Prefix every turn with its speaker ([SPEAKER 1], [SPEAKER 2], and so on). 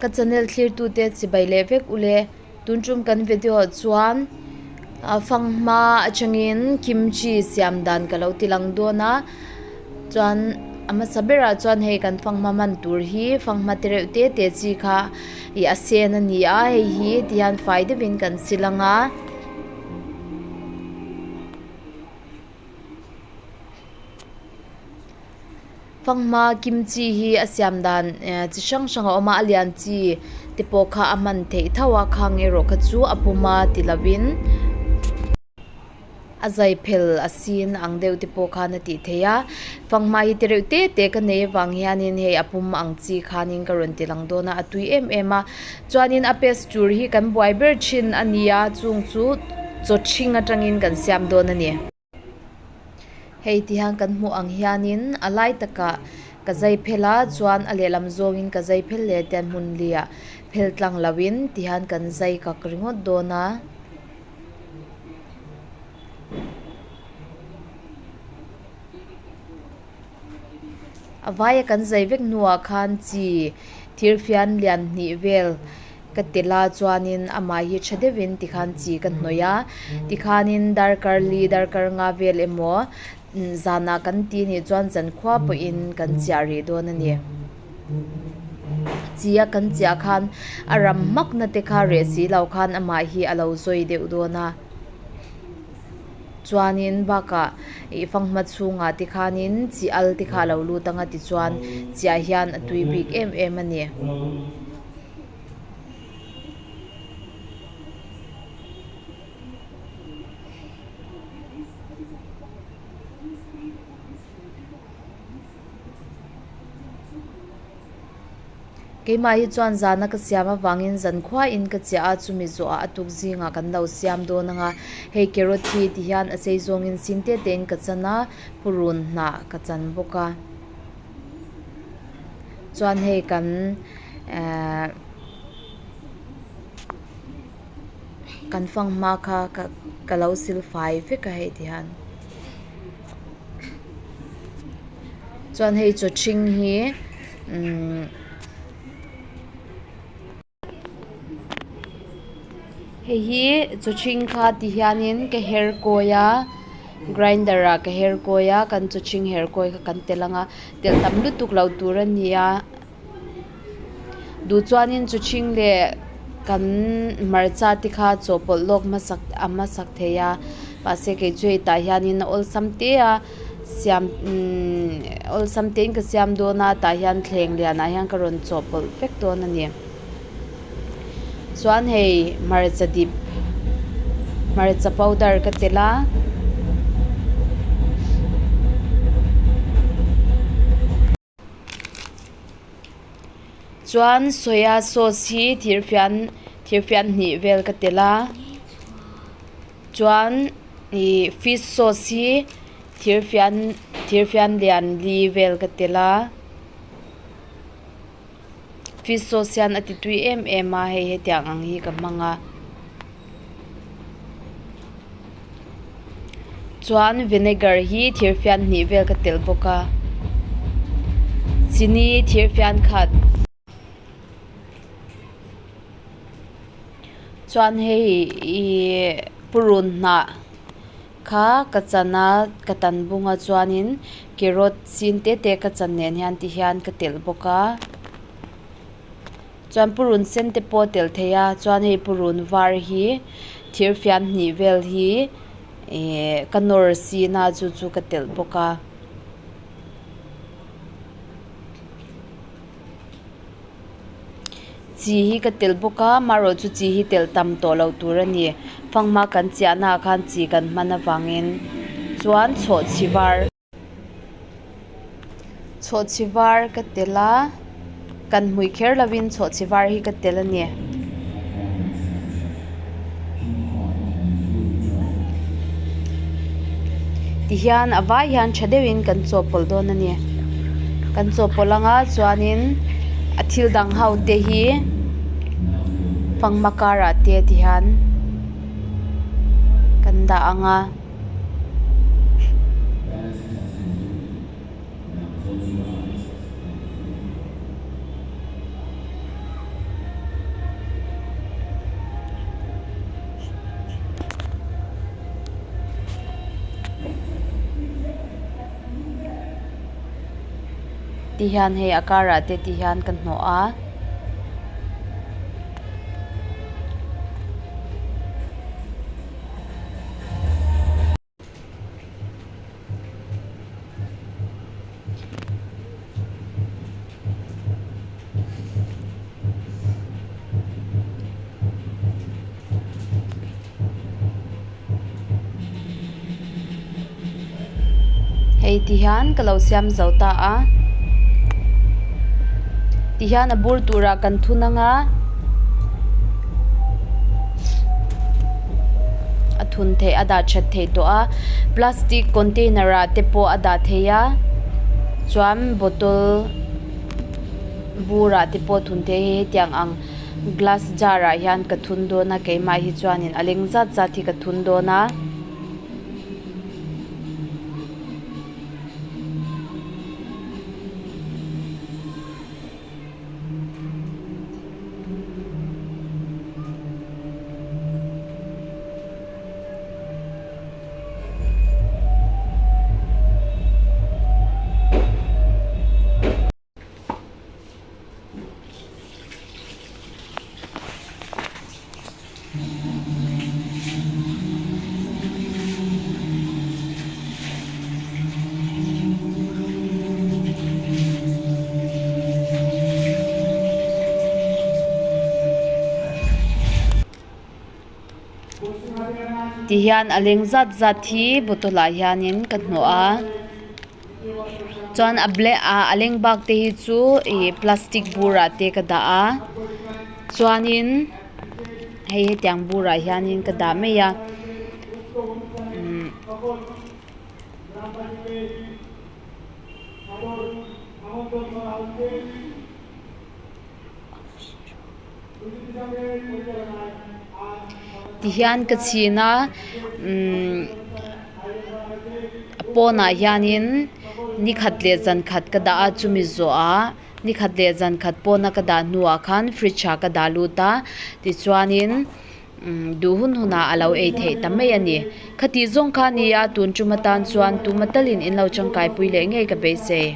[SPEAKER 1] Ka channel thlirtute chibai leh vek ule. Tun tum kan video ah chuan fanghma atangin kimchi siam dan ka lo ti lang dawn a chuan a hmasa berah chuan hei kan fanghma hman tur hi fanghma te reuh te te chi kha ih a sen a ni a hei hi tihian fai deuhin kan sil ang a. Fanghma kimchi hi a siam dan eh chi hrang hrang a awm a a lian chi te pawh kha a hman theih tho a khang erawh kha chu a pum a ti lovin a zai phel a sin ang deuh te pawh khan a tih theih a fanghma hi te reuh te te ka nei avang hianin hei a pum ang chi khanin ka rawn ti lang dawn a a tui em em a chuanin a paste tur hi kan buai ber thin a ni a chung chu chaw ṭhing atangin kan siam dawn a ni. Hei ti hian kan hmuh ang hianin a lai takah ka zai phel a chuan a lehlam zawngin ka zai phel leh tian hmun liah phel tlang loin ti hian kan zai kak ringawt dawn a. A vaia kan zai vek hnuah khan chi thir fian lian hnih vel ka tel a chuanin amah hi tha deuhin tikhan chi ka hnawih a tikhanin darkar li darkar nga vel emaw zanah kan ti anih chuan zankhua pawhin kan chiah rih dawn a ni chi a kan chiah khan a ram hmak na te kha reh si lo khan amah hi a lo zawi deuh dawn a. Chuanin bakah ih fanghma chhungah te khanin chi al te kha a lo lut ang a tichuan chiah hian a tui bik em em a ni. Keimah hi chuan zana ka siam avangin zan khuain ka chiah a, chumi zawhah a tuk zingah kan lo siam dawn ang a. Hei carrot hi ti hian a sei zawngin sin te tein ka chan a, purun hnah ka chan bawk a. Chuan hei kan ehh kan fanghma kha ka lo sil fai vek a hei ti hian. Chuan hei chaw ṭhing hi umm hei hi chaw ṭhing kha ti hianin ka her kawi a grinder ah ka her kawi a kan chaw ṭhing her kawi kha kan telh ang a telh tam lutuk loh tur a ni a. Duh chuanin chu ṭhing leh kan hmarcha te kha chawhpawlh lawk hmasak a hmasak thei a mahse kei chu hei tah hianin a awlsam te a siam imm awlsam te in ka siam dawn a tah hian thleng lianah hian ka rawn chawhpawlh vek dawn a ni chuan hei hmarcha dip hmarcha powder ka telh a. Chuan soya sauce hi thir fian thir fian hnih vel ka telh a chuan ih fish sauce hi thir fian thir fian lian li vel ka telh a fish sauce hian a ti tui em em a hei hetiang ang hi ka hmang a. Chuan vinegar hi thir fian hnih vel ka telh bawk a chini thir fian khat chuan hei ihh purun hnah kha ka chan a ka tan bung a chuanin carrot chin te te ka chan nen hian ti hian ka telh bawk a. Chuan purun sen te pawh a telh thei a chuan hei purun var hi thir fian hnih vel hi ihh ka nawr sin a chu chu ka telh bawk a. Chi hi ka telh bawk a amaherawh chu chi hi telh tam tawh loh tur a ni fanghma kan chiah naah khan chi kan hman avangin chuan chhawhchhi var. Chhawhchhi var ka telh a kan hmui kher lovin chhawhchhi var hi ka telh a ni. Tihian a vai hian tha deuhin kan chawhpawlh dawn a ni kan chawhpawlh anga chuanin a thil dang ho te hi fanghma karah te tihian kan dah ang a. Ti hian hei a karah te ti hian ka hnawh a. Hei ti hian ka lo siam zo ta a ti hian a bur turah kan thun ang a a thun theih a dah that theih tawh a plastic container ah te pawh a dah theih a chuan bottle burah te pawh thun theih a hei hetiang ang. Glass jar ah hian ka thun dawn a keimah hi chuanin a leng zat zat hi ka thun dawn a. Ti hian a leng zat zat hi bottle ah hianin ka hnawh a. Chuan a black ah a leng bak te hi chu ih plastic burah te ka dah a chuanin hei hetiang burah hianin ka dah mai a umm. Tihian ka chhin a umm a pawnah hianin ni khat leh zan khat ka dah a chumi zawhah ni khat leh zan khat pawna ka dah hnuah khan fridge ah ka dah lut a tichuanin umm duh hun hunah a lo ei theih ta mai a ni khati zawng kha a ni a tun tum atan chuan tuma talin in lo tangkai pui leh ngei ka beisei.